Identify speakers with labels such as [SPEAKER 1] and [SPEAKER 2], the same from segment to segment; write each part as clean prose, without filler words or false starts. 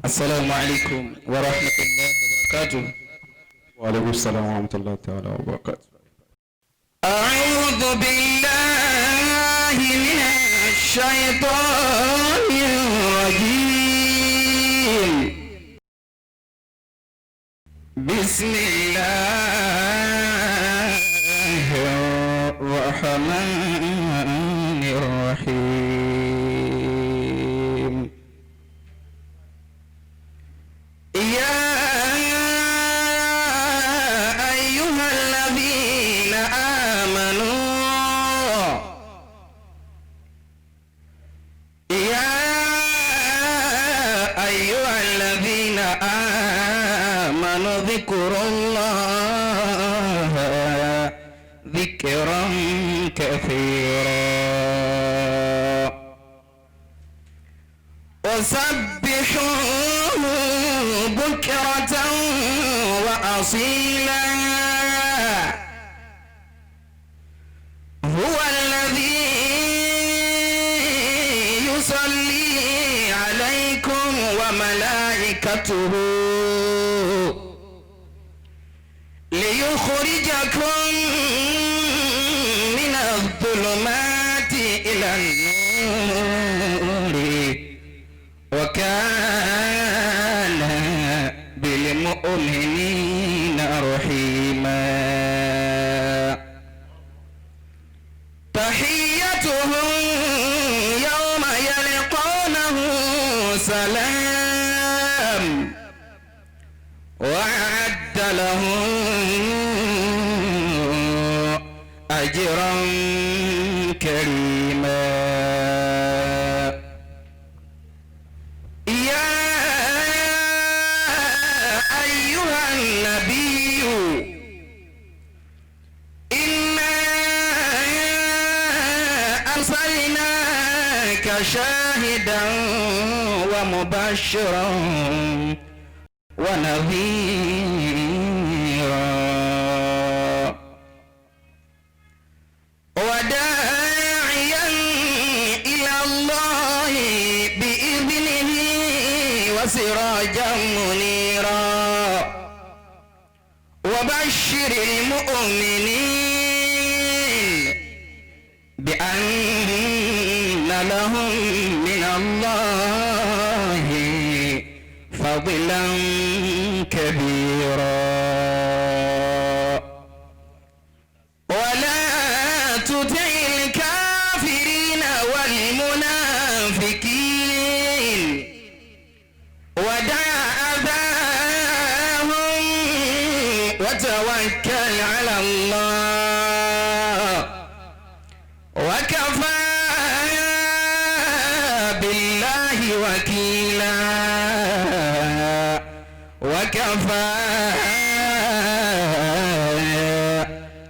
[SPEAKER 1] السلام عليكم ورحمة الله وبركاته.
[SPEAKER 2] وعليكم السلام ورحمة الله تعالى وبركاته.
[SPEAKER 1] أعوذ بالله من الشيطان الرجيم. بسم الله الرحمن الرحيم. يا أيها الذين آمنوا، يا أيها الذين آمنوا اذكروا الله ذكرا كثيرا وسبحوه بكرة وأصيلا. هو الذي يصلي عليكم وملائكته ليخرجكم من الظلمات إلى النور وكان بالمؤمنين رحيما. تحيتهم يوم يلقونه سلام وأعد لهم أجرا كريما. يا أيها النبي إنا أرسلناك شاهدا ومبشرا ونذيرا وداعيا إلى الله بإذنه وسراجا منيرا. وبشر المؤمنين بأن لهم من الله فضلا كبيرا. ولا تطع الكافرين والمنافقين ودع أذاهم وتوكل على الله وكفى بالله وكيلا. وكفى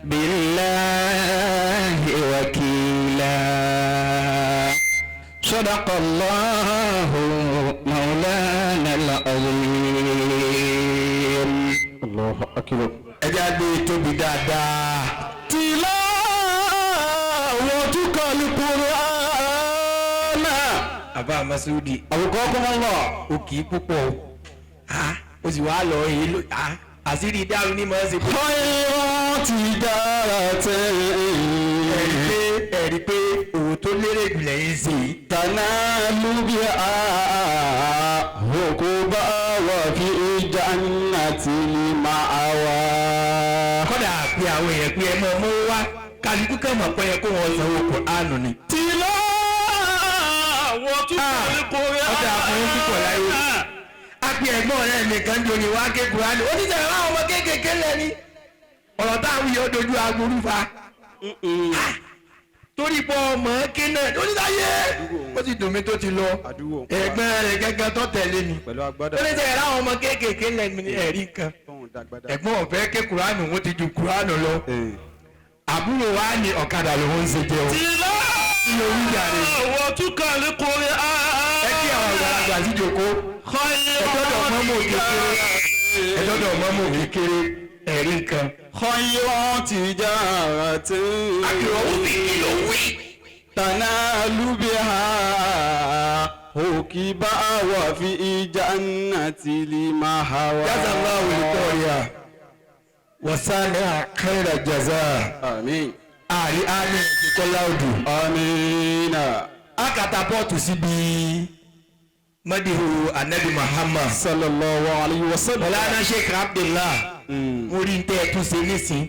[SPEAKER 1] بالله وكيلا. صدق الله مولانا العظيم.
[SPEAKER 2] الله أكبر.
[SPEAKER 3] Ẹ jẹ́ àgbé tóbi dáadáa.
[SPEAKER 2] تلاوتك القرآن.
[SPEAKER 3] Àbá Masudi.
[SPEAKER 2] أبقاكم الله.
[SPEAKER 3] O kì í púpọ̀ o, ha, o sì wá lọ èyí ló ha àṣírí dáhùn ní mọ̀ ẹ́ ṣe.
[SPEAKER 2] خير تجارة.
[SPEAKER 3] Ẹ̀rí pé òwò tó lérè jù lẹ́yìn ṣe yìí.
[SPEAKER 2] تنال بها عقبى وفي جنة المأوى.
[SPEAKER 3] Kọ́dà pé àwọn èèyàn pé ẹ mọ̀ mọ́ wá, kálukú kàn mọ̀ pé ẹ kó wọn sanwó Kùránù ni.
[SPEAKER 4] تلاوتك القرآن.
[SPEAKER 3] Ọ̀dà fún yín púpọ̀ láyé. A pe ẹ̀gbọ́n rẹ̀ nìkan jòyè wá ké Kùránì, ó ní sọ̀rọ̀ àwọn ọmọ kéékèèké lẹ́ni. Ọ̀rọ̀ táwọn yìí ó dojú agboolú fa. Torí pọ̀ ọmọ ké náà ó ní sáyé ó sì dùn mí tó ti lọ. Ẹ̀gbọ́n rẹ̀ gẹ́gẹ́ tó tẹ̀lé mi.
[SPEAKER 2] Pẹ̀lú agbádá.
[SPEAKER 3] Ó ní sọ̀rọ̀ àwọn ọmọ kéékèèké lẹ́ni ní ẹ̀rí nǹkan.
[SPEAKER 2] Tóun dàgbàdà.
[SPEAKER 3] Ẹ̀gbọ́n ọ̀fẹ́ ké Kùránì, òun ti ju Kùránì lọ. Àbúrò wa ní ọ̀kadà lòun ń ṣe jẹun.
[SPEAKER 4] تلاوتك القرآن.
[SPEAKER 3] Ẹ kí àwọn àgbàlagbà sí jòkó. Ẹ̀dọ́dọ̀ mọ́mọ́ kékeré, ẹ̀dọ́dọ̀ mọ́mọ́ kékeré, ẹ̀rí nǹkan.
[SPEAKER 2] خير تجارة.
[SPEAKER 3] Àkìrọ̀ wí kí ló wí.
[SPEAKER 2] تنال بها. حكب وفي جنة المأوى.
[SPEAKER 3] Jazallahu al-qariya wasani khayra jaza.
[SPEAKER 2] آمين.
[SPEAKER 3] Àrí àmì ìkọlá odò.
[SPEAKER 2] آمين.
[SPEAKER 3] Akata pọ́ọ̀tù síbi madihu anabi Muhammad.
[SPEAKER 2] صلى الله عليه وسلم.
[SPEAKER 3] Mọ̀lánà Sheikh Abdullah. Mo rí n tẹ́ ẹ tún ṣe nísìn.